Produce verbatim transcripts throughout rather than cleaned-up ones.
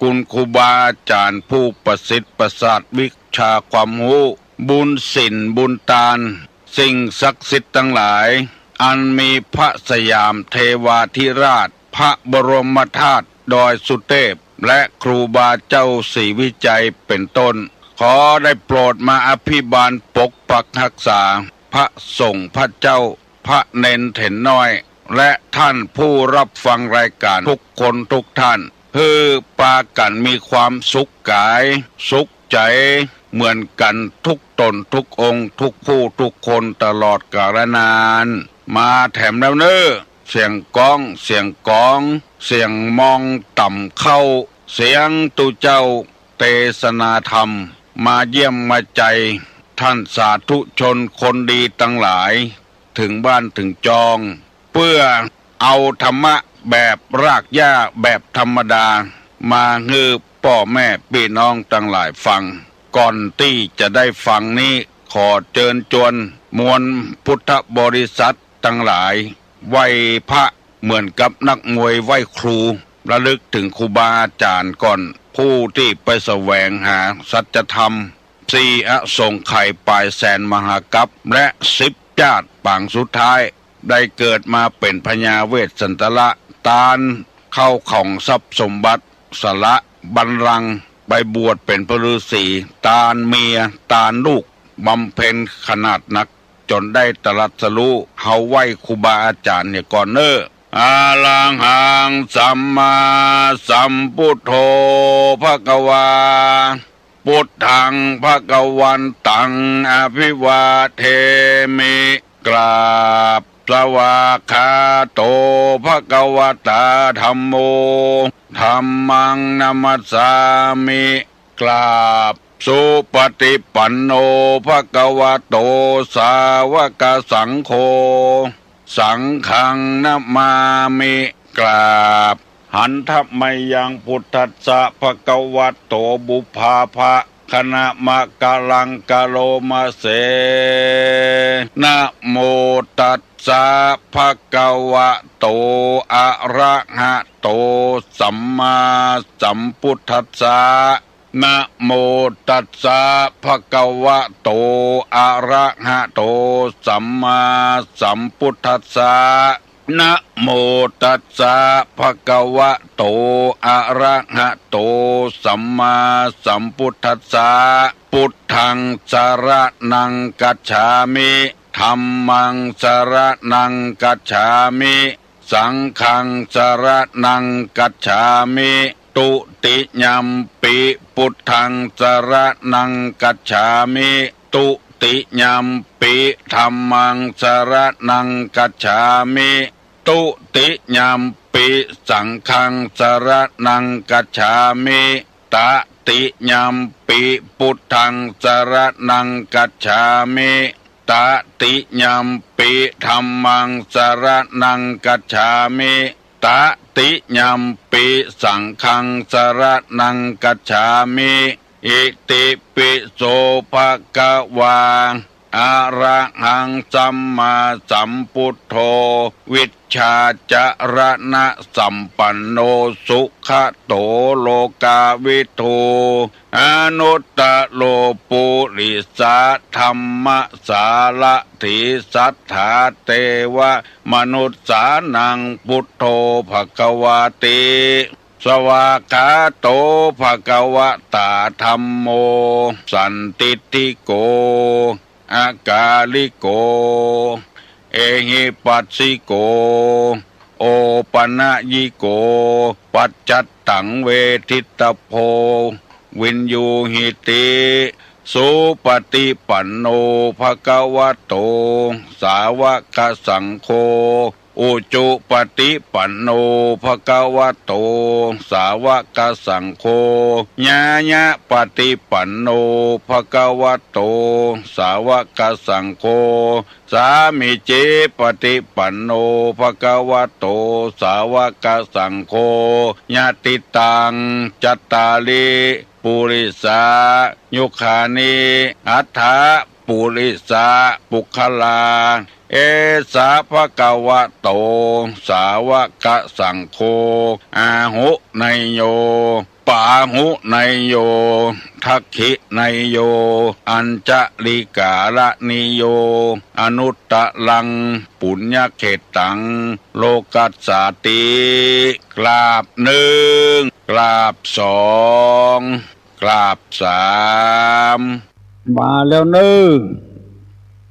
คุณครูบาอาจ๋ารย์ผู้ประสิทธิ์ประสาทวิชาความฮู้ บุญศีลบุญตาน สิ่งศักดิ์สิทธิ์ตังหลาย อันมีพระสยามเทวาธิราช พระบรมธาตุดอยสุเทพ และครูบาเจ้าศรีวิชัยเป็นต้น ขอได้โปรดมาอภิบาลปกปักรักษา พระสงฆ์พระเจ้า พระเณรเถรน้อย และท่านผู้รับฟังรายการทุกคนทุกท่าน หื้อปากั๋นมีความสุขก๋าย สุขใจ๋ เหมือนกั๋นทุกต๋นทุกองค์ ทุกผู้ทุกคนตลอดกาลนาน มาแถมแล้วเน่อ เสียงก๊อง เสียงก๋อง เสียงมองต่ำเข้า เสียงตุ๊เจ้าเตสนาธรรม มาเยี่ยมมาใจ๋ท่านสาธุชนคนดีตังหลาย เถิงบ้านเถิงจอง เปื้อเอาธรรมะแบบรากหญ้าแบบธรรมดา มาหื้อป้อแม่ปี้น้องตังหลายฟัง ก่อนตี้จะได้ฟังนี้ ขอเจิญจวนมวลพุทธบริษัทตังหลาย ไหว้พระเหมือนกับนักมวยไหว้ครู ระลึกเถิงครูบาอาจ๋ารย์ก่อน ผู้ตี้ไปแสวงหาสัจธรรม สี่อสงไขยป๋ายแสนมหากัป และสิบจาติปางสุดท้าย ได้เกิดมาเป๋นพญาเวสสันตระ ตานข้าวของทรัพย์สมบัติ สละบัลลังก์ ไปบวชเป๋นพระฤาษี ตานเมีย ตานลูก บำเพ็ญขนาดนัก จ๋นได้ตรัสรู้ เฮาไหว้ครูบาอาจ๋ารย์เหียก่อนเน่อ อะระหังสัมมาสัมพุทโธ ภะคะวา พุทธัง ภะคะวันตัง อะภิวาเทมิ กราบ สวากขาโต ภะคะวะตา ธัมโม ธัมมัง นะมัสสามิ กราบ สุปฏิปันโน ภะคะวะโต สาวกสังโฆ สังฆัง นะมามิ กราบ หันทะมะยัง พุทธัสสะ ภะคะวะโต ปุพพาภะคะนะมะกะลัง กะโรมะเส นะโมตัสสะ ภะคะวะโต อะระหะโต สัมมาสัมพุทธัสสะ นะโมตัสสะ ภะคะวะโต อะระหะโต สัมมาสัมพุทธัสสะ นะโมตัสสะ ภะคะวะโต อะระหะโต สัมมาสัมพุทธัสสะ พุทธัง สรณัง คัจฉามิ ธัมมัง สรณัง คัจฉามิ สังฆัง สรณัง คัจฉามิ ตุติยัมปิ พุทธัง สรณัง คัจฉามิ ตุติยัมปิ ธัมมัง สรณัง คัจฉามิ ตุติยัมปิ สังฆัง สรณัง คัจฉามิ ตติยัมปิ พุทธัง สรณัง คัจฉามิ ตติยัมปิ ธัมมัง สรณัง คัจฉามิ ตติยัมปิ สังฆัง สรณัง คัจฉามิ อิติปิโส ภะคะวา อะระหัง สัมมาสัมพุทโธ วิชชาจรณะสัมปันโน สุขะโต โลกาวิทู อนุตตะโร ปุริสะธัมมะสารถี สัตถาเตวะมนุสสานัง พุทโธ ภะคะวาติ สวากขาโต ภะคะวะตา ธัมโม สันทิฏฐิโก อะกาลิโก เอหิปัสสิโก โอปะนะยิโก ปัจจัตตัง เวทิตตะโพ วินยูหิติ สุปฏิปันโน ภะคะวะโต สาวกสังโฆ อุจุปฏิปันโน ภะคะวะโต สาวกสังโฆ ญาณะปฏิปันโน ภะคะวะโต สาวกสังโฆ สามีจิปฏิปันโน ภะคะวะโต สาวกสังโฆ ยะติตัง จัตตาริ ปุริสายุคานิ อัฏฐะ ปุริสะ ปุคคลา เอสะ ภะคะวะโต สาวะกะสังโฆ อาหุเนยโย ปาหุเนยโย ทักขิเนยโย อัญชะลีการะนิโย อนุตตะรัง ปุญญะเขตตัง โลกัสสาติ กราบนึ่ง กราบสอง กราบสาม มาแล้วเน่อ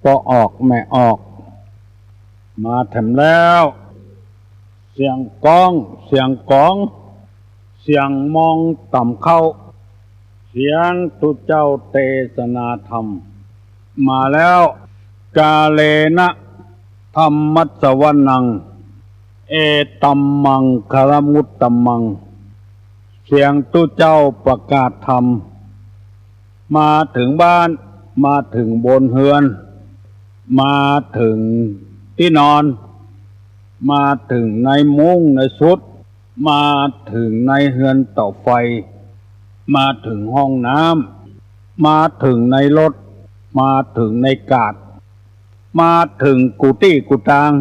ป้อออกแม่ออก มาแถมแล้ว เสียงก้อง เสียงก๋อง เสียงมองต่ำเข้า เสียงตุ๊เจ้าเตสนาธรรม มาแล้ว กาเลนะ ธัมมัสสวนัง เอตัมมังคะละมุตตะมัง เสียงตุ๊เจ้าประกาศธรรม มาเถิงบ้าน มาเถิงบนเฮือน มาเถิงตี้นอน มาเถิงในมุ้งในสุด มาเถิงในเฮือนเตาไฟ มาเถิงห้องน้ำ มาเถิงในรถ มาเถิงในกาด มาเถิงกู้ตี้กู้ตาง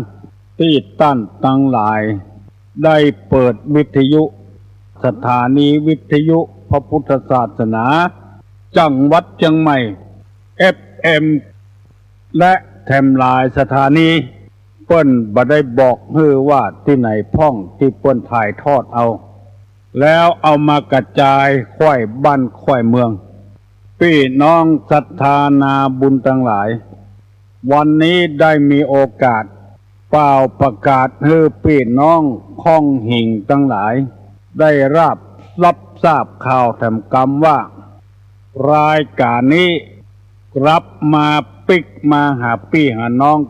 ตี้ต้านตังหลาย ได้เปิดวิทยุ สถานีวิทยุพระพุทธศาสนา จังหวัดเจียงใหม่ เอฟเอ็ม และแถมหลายสถานี เปิ้นบ่ได้บอกหื้อว่าตี้ไหนพ่อง ตี้เปิ้นถ่ายทอดเอา แล้วเอามากระจายคว่ายบ้านคว่ายเมือง ปี้น้องศรัทธานาบุญตังหลาย วันนี้ได้มีโอกาส เป่าประกาศหื้อปี้น้องค่องหิ่งตังหลาย ได้รับ รับทราบข่าวแถมกำว่า รายก๋านนี้กลับมาปิ๊กมาหาปี้หาน้อง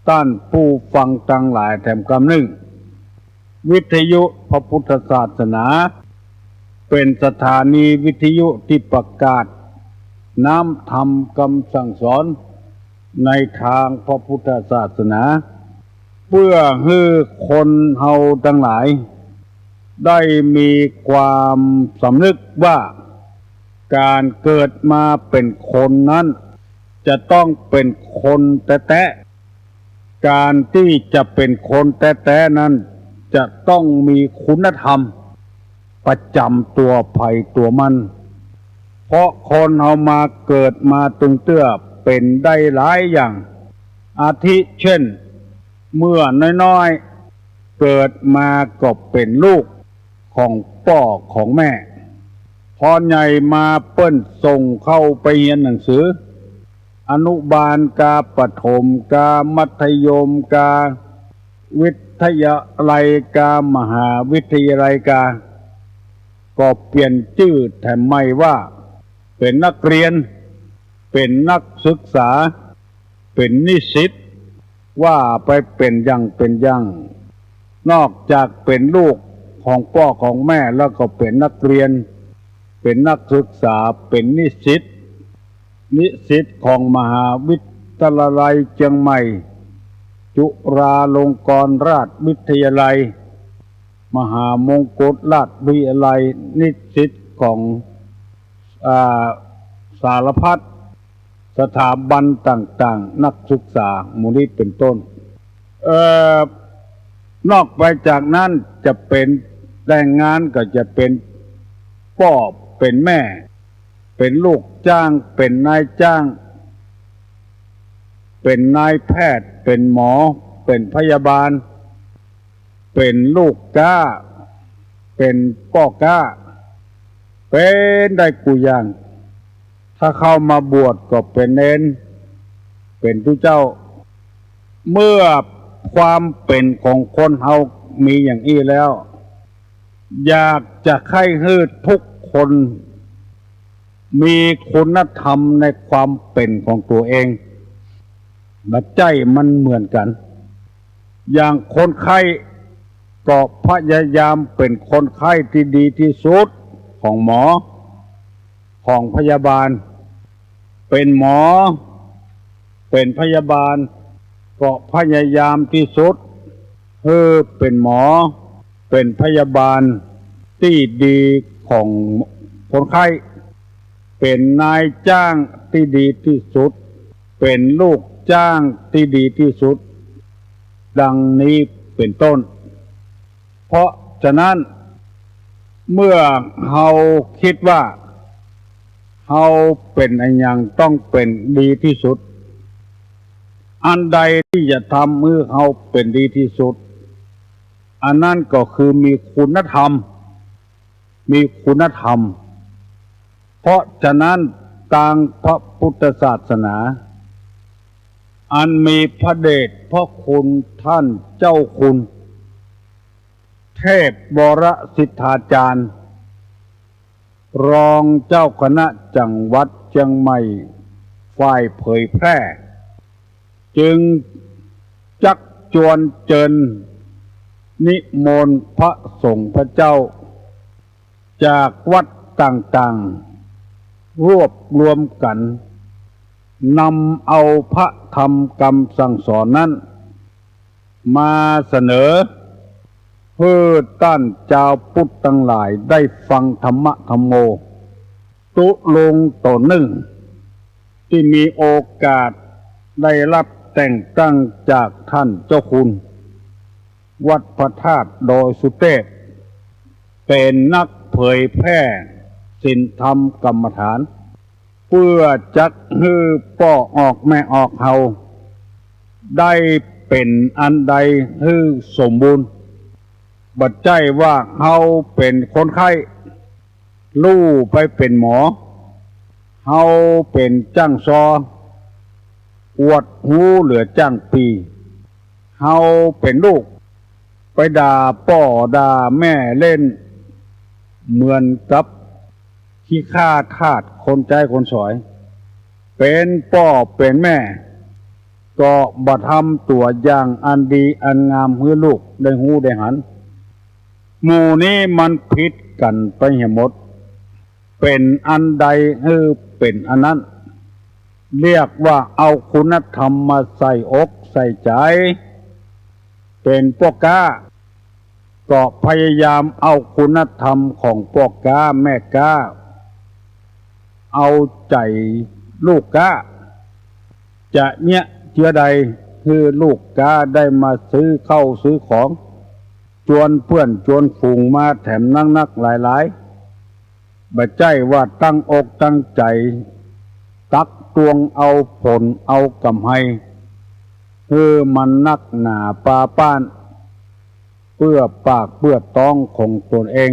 ต้านผู้ฟังตังหลายแถมกำนึ่ง วิทยุพระพุทธศาสนา เป๋นสถานีวิทยุตี้ประกาศน้ำธรรมกำสั่งสอน ในตางพระพุทธศาสนา เปื้อหื้อคนเฮาตังหลาย ได้มีความสำนึกว่า ก๋านเกิดมาเป๋นคนนั้น จะต้องเป๋นคนแต๊ๆ ก๋านตี้จะเป๋นคนแต๊ๆ นั้น จะต้องมีคุณธรรม ประจ๋ำตั๋วใผตั๋วมัน เพราะคนเฮามาเกิดมาตึงเตื้อเป๋นได้หลายอย่าง อาทิเช่น เมื่อน้อยๆ เกิดมาก็เป๋นลูกของป้อของแม่ พอใหญ่มาเปิ้นส่งเข้าไปเฮียนหนังสือ อนุบาลกา ประถมกา มัธยมกา วิทยาลัยกา มหาวิทยาลัยกา ก็เปลี่ยนจื้อแถมใหม่ว่า เป๋นนักเรียน เป๋นนักศึกษา เป๋นนิสิต ว่าไปเป๋นอย่างเป๋นอย่าง นอกจากเป๋นลูกของป้อของแม่แล้วก็เป๋นนักเรียน เป๋นนักศึกษา เป๋นนิสิต นิสิตของมหาวิทยาลัยเจียงใหม่ จุฬาลงกรณราชวิทยาลัย มหามงกุฏราชวิทยาลัย นิสิตของ อ่า สารพัดสถาบันต่างๆ นักศึกษา หมู่นี้เป๋นต้น เอ่อ นอกไปจากนั้นจะเป๋น แต่งงานก็จะเป๋นป้อเป๋นแม่ เป๋นลูกจ้าง เป๋นนายจ้าง เป๋นนายแพทย์ เป๋นหมอ เป๋นพยาบาล เป๋นลูกก๊า เป๋นป้อก๊า เป๋นได้กู้อย่าง ถ้าเข้ามาบวชก็เป๋นเณร เป๋นตุ๊เจ้า เมื่อความเป๋นของคนเฮามีอย่างอี้แล้ว อยากจะใค่หื้อทุกคน มีคุณธรรมในความเป๋นของตั๋วเอง บ่ใจ้มันเหมือนกั๋น อย่างคนไข้ก็พยายามเป๋นคนไข้ตี้ดีตี้สุดของหมอ ของพยาบาล เป๋นหมอ เป๋นพยาบาล ก็พยายามตี้สุด หื้อเป๋นหมอ เป๋นพยาบาลตี้ดีของคนไข้ เป๋นนายจ้างตี้ดีตี้สุด เป๋นลูกจ้างตี้ดีตี้สุด ดังนี้เป๋นต้น เพราะฉะนั้น เมื่อเฮาคิดว่า เฮาเป๋นอะหยังต้องเป๋นดีตี้สุด อันใดตี้จะทำหื้อเฮาเป๋นดีตี้สุด อันนั้นก็คือมีคุณธรรม มีคุณธรรม เพราะฉะนั้นตางพระพุทธศาสนา อันมีพระเดชพระคุณต้านเจ้าคุณ เทพวรสิทธาจารย์ รองเจ้าคณะจังหวัดเจียงใหม่ ฝ่ายเผยแพร่ จึงจักจวนเจิญนิมนต์พระสงฆ์พระเจ้า จากวัดต่างๆ รวบรวมกั๋น นำเอาพระธรรมกำสั่งสอนนั้น มาเสนอ หื้อต้านจาวพุทธตังหลายได้ฟังธรรมะธัมโม ตุ๊ลุงต๋นนึ่ง ตี้มีโอกาสได้ฮับแต่งตั้งจากต้านเจ้าคุณ วัดพระธาตุดอยสุเตพ เป๋นนักเผยแพร่ศีลธรรมกรรมฐาน เปื้อจักหื้อป้อออกแม่ออกเฮา ได้เป๋นอันใดหื้อสมบูรณ์ บ่ใจ้ว่าเฮาเป๋นคนไข้ ลู่ไปเป๋นหมอ เฮาเป๋นจ้างซอ อวดฮู้เหลือจ้างปี เฮาเป๋นลูก ไปด่าป้อด่าแม่เล่น เหมือนกับขี้ข้าทาสคนใจ๊คนสอย เป๋นป้อเป๋นแม่ ก็บ่ทำตั๋วอย่างอันดีอันงามหื้อลูกได้ฮู้ได้หัน หมู่นี้มันผิดกั๋นไปเหียหมด เป๋นอันใดหื้อเป๋นอันนั้น เรียกว่าเอาคุณธรรมมาใส่อกใส่ใจ๋ เป๋นป้อก๊า ก็พยายามเอาคุณธรรมของป้อก๊าแม่ก๊า เอาใจ๋ลูกก๊า จะเยียะเจื้อใด หื้อลูกก๊าได้มาซื้อข้าวซื้อของ จวนเปื้อนจวนฝูงมาแถมนักๆ หลายๆ บ่ใจ้ว่าตั้งอกตั้งใจ๋ ตักตวงเอาผลเอาก๋ำไร หื้อมันนักหนาปาป๊าน เปื้อปากเปื้อต๊องของตนเอง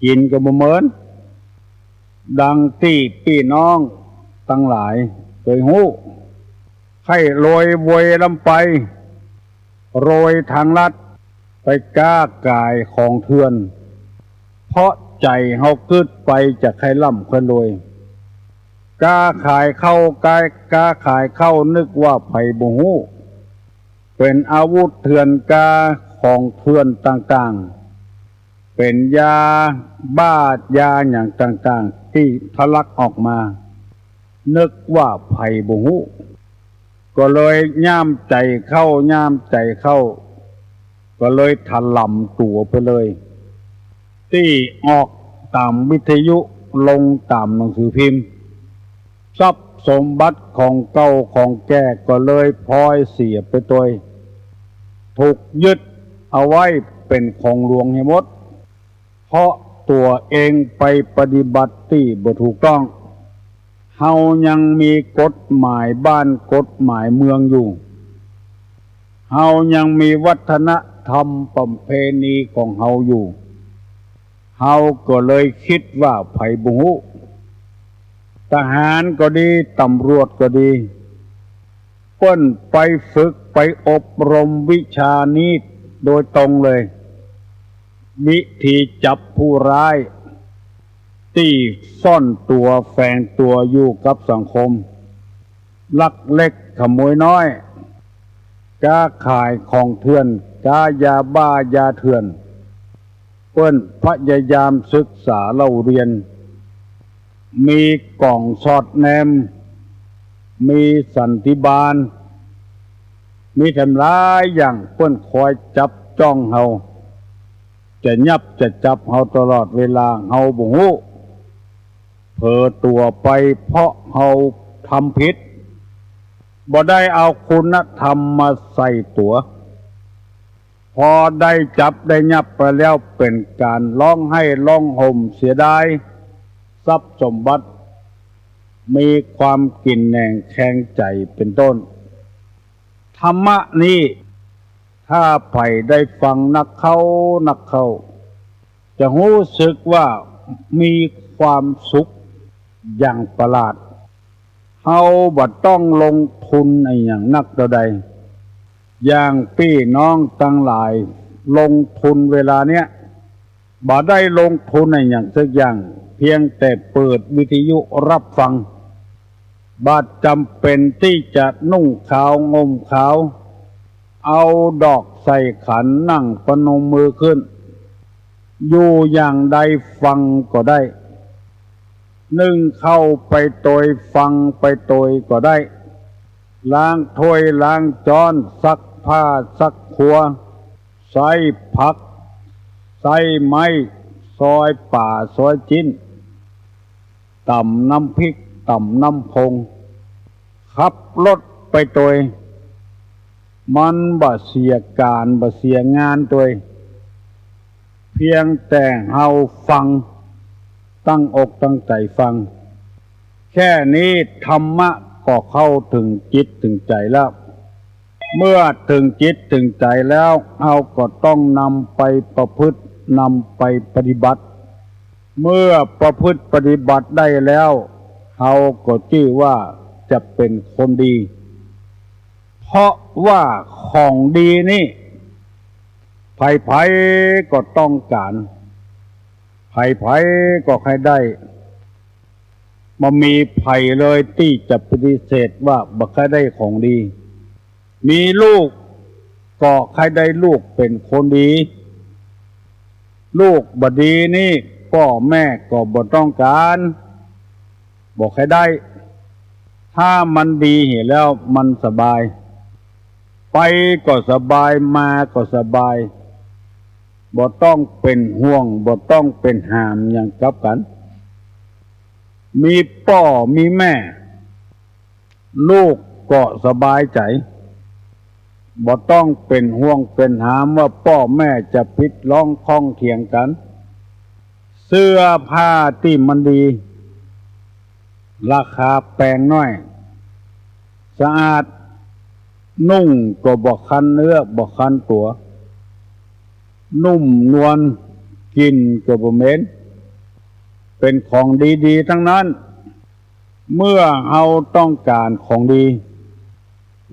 กิ๋นก็บ่เหมิน ดังตี้ปี้น้องตังหลายเกยฮู้ ใค่รวยโวยล้ำไป รวยตางลัด ไปก๊าก๋ายของเถื่อน เพราะใจ๋เฮากึ๊ดไปจะใค่ล้ำใค่รวย ก๊าก๋ายข้าว ก๊า ก๊าก๋ายข้าวนึกว่าใผบ่ฮู้ เป๋นอาวุธเถื่อน ก๊าของเถื่อนต่างๆ เป๋นยาบ้ายาหยังต่างๆ ตี้ทะลักออกมา นึกว่าใผบ่ฮู้ ก็เลยย่ามใจ๋เข้า ย่ามใจ๋เข้า ก็เลยถล่มตั๋วไปเลย ตี้ออกต๋ามวิทยุ ลงต๋ามหนังสือพิมพ์ ทรัพย์สมบัติของเก่าของแก่ก็เลยพลอยเสียไปตวย ถูกยึดเอาไว้เป๋นของหลวงเหียหมด เพราะตั๋วเองไปปฏิบัติตี้บ่ถูกต้อง เฮายังมีกฎหมายบ้านกฎหมายเมืองอยู่ เฮายังมีวัฒนธรรมประเพณีของเฮาอยู่ เฮาก็เลยกึ๊ดว่าใผบ่ฮู้ ทหารก็ดี ตำรวจก็ดี เปิ้นไปฝึกไปอบรมวิชานี้โดยตรงเลย วิธีจับผู้ร้าย ตี้ซ่อนตั๋วแฝงตั๋วอยู่กับสังคม ลักเล็กขโมยน้อย ก๊าก๋ายของเถื่อน ก๊ายาบ้ายาเถื่อน เปิ้นพยายามศึกษาเล่าเรียน มีก๋องสอดแนม มีสันติบาล มีแถมหลายอย่าง เปิ้นคอยจับจ้องเฮา จะยับจะจับเฮาตลอดเวลา เฮาบ่ฮู้ เผลอตั๋วไปเพราะเฮาทำผิด บ่ได้เอาคุณธรรมมาใส่ตั๋ว พอได้จับได้ยับไปแล้วเป๋นก๋านฮ้องไห้ฮ้องฮ่มเสียดายทรัพย์สมบัติ มีความกินแหนงแคลงใจ๋เป๋นต้น ธรรมะนี้ ถ้าใผได้ฟังนักเข้านักเข้า จะฮู้สึกว่ามีความสุขอย่างประหลาด เฮาบ่ต้องลงทุนอะหยังนักเต้าใด อย่างปี้น้องตังหลายลงทุนเวลาเนี้ย บ่ได้ลงทุนอะหยังสักอย่าง เพียงแต่เปิดวิทยุฮับฟัง บ่จำเป๋นตี้จะนุ่งขาวห่มขาว เอาดอกใส่ขัน นั่งประนมมือขึ้น อยู่อย่างใดฟังก็ได้ นึ่งข้าวไปตวยฟังไปตวยก็ได้ ล้างถ้วยล้างจ๊อน ซักผ้าซักครัว ใส้ผัก ใส้ไม้ ซอยป๋าซอยจิ๊น ต๋ำน้ำพริก ต๋ำน้ำพง ขับรถไปตวย มันบ่เสียก๋านบ่เสียงานตวย เพียงแต่เฮาฟัง ตั้งอกตั้งใจ๋ฟัง แค่นี้ธรรมะก็เข้าเถิงจิตเถิงใจ๋แล้ว เมื่อเถิงจิตเถิงใจ๋แล้ว เฮาก็ต้องนำไปประพฤติ นำไปปฏิบัติ เมื่อประพฤติปฏิบัติได้แล้ว เฮาก็จื้อว่าจะเป๋นคนดี เพราะว่าของดีนี้ ใผๆ ก็ต้องก๋าน ใผๆ ก็ใค่ได้ บ่มีใผเลยตี้จะปฏิเสธว่าบ่ใค่ได้ของดี มีลูกก็ใค่ได้ลูกเป๋นคนดี ลูกบ่ดีนี้ ป้อแม่ก็บ่ต้องก๋าน บ่ใค่ได้ ถ้ามันดีเหียแล้วมันสบาย ไปก็สบาย มาก็สบาย บ่ต้องเป๋นห่วง บ่ต้องเป๋นหามหยังกับกั๋น มีป้อมีแม่ ลูกก็สบายใจ๋ บ่ต้องเป๋นห่วงเป๋นหามว่าป้อแม่จะผิดร้องข้องเถียงกั๋น เสื้อผ้าตี้มันดี ราคาแปงน้อย สะอาด นุ่งก็บ่คันเนื้อบ่คันตั๋ว นุ่มนวล กลิ่นก็บ่เหม็น เป๋นของดีๆ ตังนั้น เมื่อเฮาต้องก๋านของดี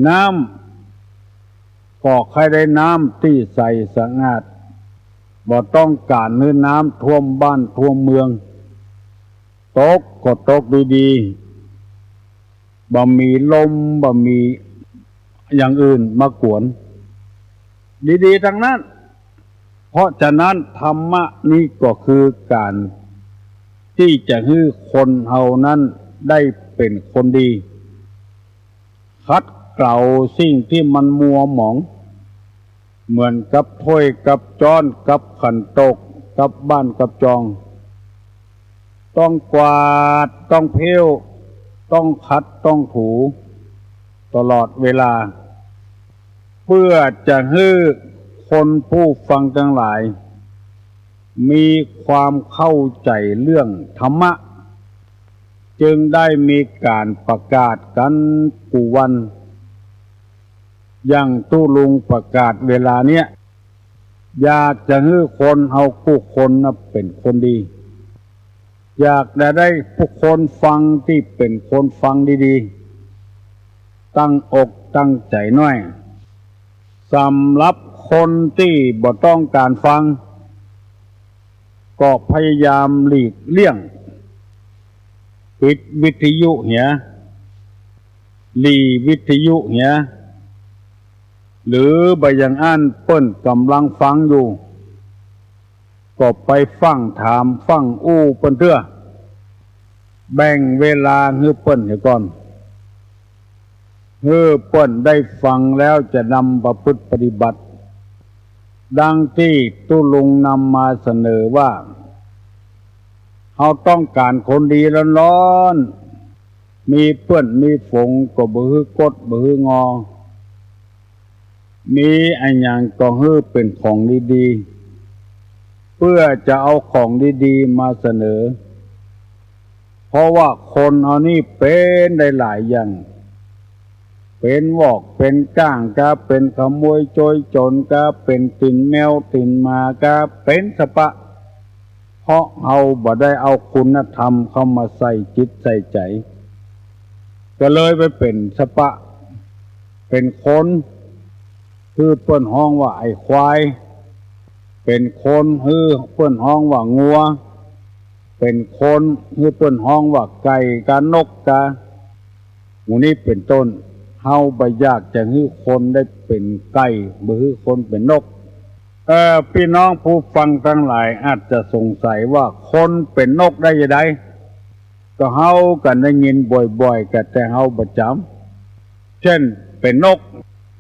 น้ำก็ใค่ได้น้ำตี้ใสสะอาด บ่ต้องก๋านหื้อน้ำท่วมบ้านท่วมเมือง ตกก็ตกดีๆ บ่มีลม บ่มีอย่างอื่นมากวน ดีๆ ตังนั้น เพราะฉะนั้นธรรมะนี้ก็คือก๋านตี้จะหื้อคนเฮานั้นได้เป๋นคนดี ขัดเกลาสิ่งตี้มันมัวหมอง เหมือนกับถ้วยกับจ๊อน กับขันโตก กับบ้านกับจอง ต้องกวาด ต้องเผี้ยว ต้องขัด ต้องถู ตลอดเวลา เพื่อจะหื้อคนผู้ฟังตังหลาย มีความเข้าใจ๋เรื่องธรรมะ จึงได้มีก๋านประกาศกั๋นกู้วัน อย่างตุ๊ลุงประกาศเวลาเนี้ย อยากจะหื้อคนเฮากู้คนน่ะเป๋นคนดี อยากจะได้ผู้คนฟังตี้เป๋นคนฟังดีๆ ตั้งอกตั้งใจ๋หน้อย สำหรับคนตี้บ่ต้องก๋านฟัง ก็พยายามหลีกเลี่ยง ปิดวิทยุเหีย หลีวิทยุเหีย หรือบ่อย่างอั้นเปิ้นก่ำลังฟังอยู่ ก็ไปฟั่งถามฟั่งอู้เปิ้นเตื้อ แบ่งเวลาหื้อเปิ้นเหียก่อน หื้อเปิ้นได้ฟังแล้วจะนำประพฤติปฏิบัติ ดังตี้ตุ๊ลุงนำมาเสนอว่า เฮาต้องก๋านคนดีล้วนๆ มีเปื้อนมีฝูงก็บ่หื้อกดบ่หื้องอ มีอะหยังก็หื้อเป๋นของดีๆ เปื้อจะเอาของดีๆ มาเสนอ เพราะว่าคนเฮานี่เป๋นได้หลายอย่าง เป๋นวอก เป๋นก้างกา เป๋นขโมยโจรจ๋นกา เป๋นตี๋นแมวตี๋นหมากา เป๋นสะปะ เพราะเฮาบ่ได้เอาคุณธรรมเข้ามาใส่จิตใส่ใจ๋ ก็เลยไปเป๋นสะปะ เป๋นคน หื้อเปิ้นฮ้องว่าไอ้ควาย เป๋นคน หื้อเปิ้นฮ้องว่างัว เป๋นคน หื้อเปิ้นฮ้องว่าไก่กา นกกา หมู่นี้เป๋นต้น เฮาบ่อยากจะหื้อคนได้เป๋นไก่ บ่หื้อคนเป๋นนก เอ่อ ปี้น้องผู้ฟังตังหลายอาจจะสงสัยว่าคนเป๋นนกได้จาใด ก็เฮากั๋นได้ยินบ่อยๆ กั๋นแต่เฮาบ่จ๋ำ เจ้นเป๋นนก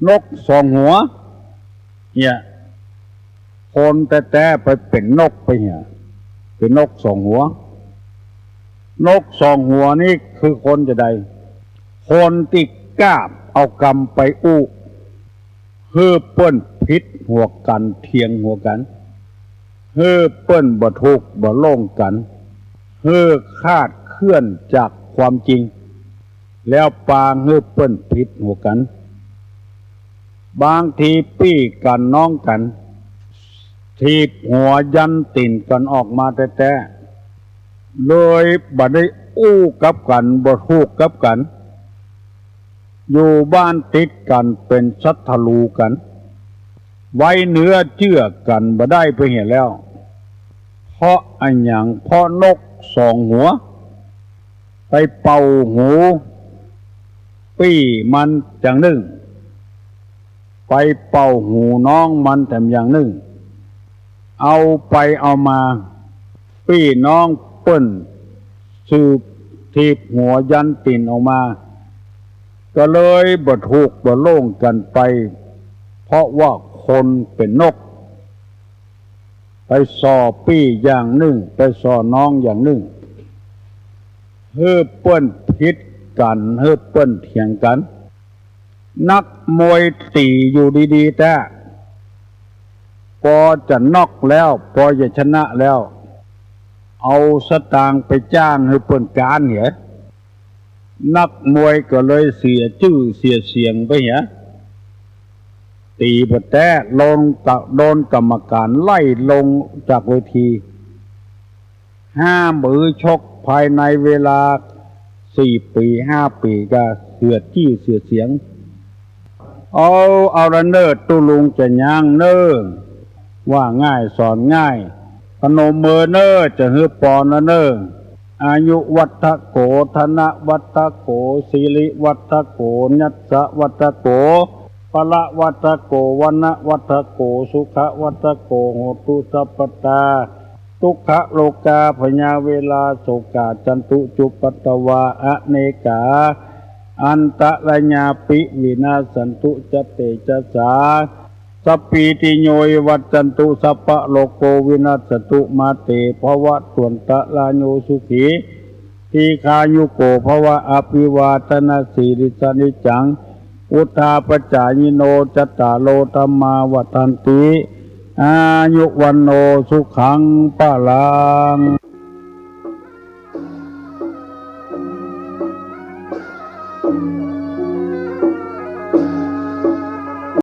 นกสองหัว เนี่ย คนแต๊ๆ ไปเป๋นนกไปเหีย เป๋นนกสองหัว นกสองหัวนี่คือคนจาใด คนตี้ก้าเอากำไปอู้ หื้อเปิ้นผิดหัวกั๋น เถียงหัวกั๋น หื้อเปิ้นบ่ถูกบ่โล่งกั๋น หื้อคลาดเคลื่อนจากความจริง แล้วปางหื้อเปิ้นผิดหัวกั๋น บางทีปี้กั๋นน้องกั๋น ถีบหัวยันตี๋นกั๋นออกมาแต๊ๆ เลยบ่ได้อู้กับกั๋น บ่ถูกกับกั๋น อยู่บ้านติดกั๋นเป๋นศัตรู๋กั๋น ไว้เนื้อเจื้อกั๋นบ่ได้ไปเหียแล้ว เพราะอะหยัง เพราะนกสองหัว ไปเป่าหูปี้มันอย่างนึ่ง ไปเป่าหูน้องมันแถมอย่างนึ่ง เอาไปเอามา ปี้น้องเปิ้นสืบถีบหัวยันตี๋นออกมา ก็เลยบ่ถูกบ่โล่งกั๋นไป เพราะว่าคนเป๋นนก ไปส่อปี้อย่างนึ่ง ไปส่อน้องอย่างนึ่ง หื้อเปิ้นผิดกั๋น หื้อเปิ้นเถียงกั๋น นักมวยตี๋อยู่ดีๆ แต๊ ปอจะน็อกแล้ว ปอจะชนะแล้ว เอาสตางค์ไปจ้างหื้อเปิ้นก๊านเหีย นักมวยก็เลยเสียจื้อเสียเสียงไปเหีย ตี๋บ่แต๊ โดนกะ โดนกรรมก๋านไล่ลงจากเวที ห้ามหื้อชกภายในเวลาสี่ปี๋ห้าปี๋ ก็เสียจื้อเสียเสียง เอา เอาละเน่อ ตุ๊ลุงจะย้างเน่อ ว่าง่ายสอนง่าย พนมมือเน่อ จะหื้อปอนละเน่อ อายุวัฒโข ธนวัฒโข สิริวัฒโข ยัสสวัฒโข พละวัฒโข วรรณวัฒโข สุขวัฒโข โหตุสัพพตา ทุกขโรคาพยาเวราโศกาจันตุจุปปัตตวา อเนกาอันตรายาปิวินาสสันตุจะเตจสา สัพพีติโยวิวัชชันตุ สัพพะโรโควินัสสตุ มาเตภวัตวันตราโย สุขี ทีฆายุโกภวะ อภิวาทนสีลิสสะนิจจัง วุฑฒาปจายิโน จัตตาโรธัมมาวัฑฒันติ อายุวัณโณสุขังพลัง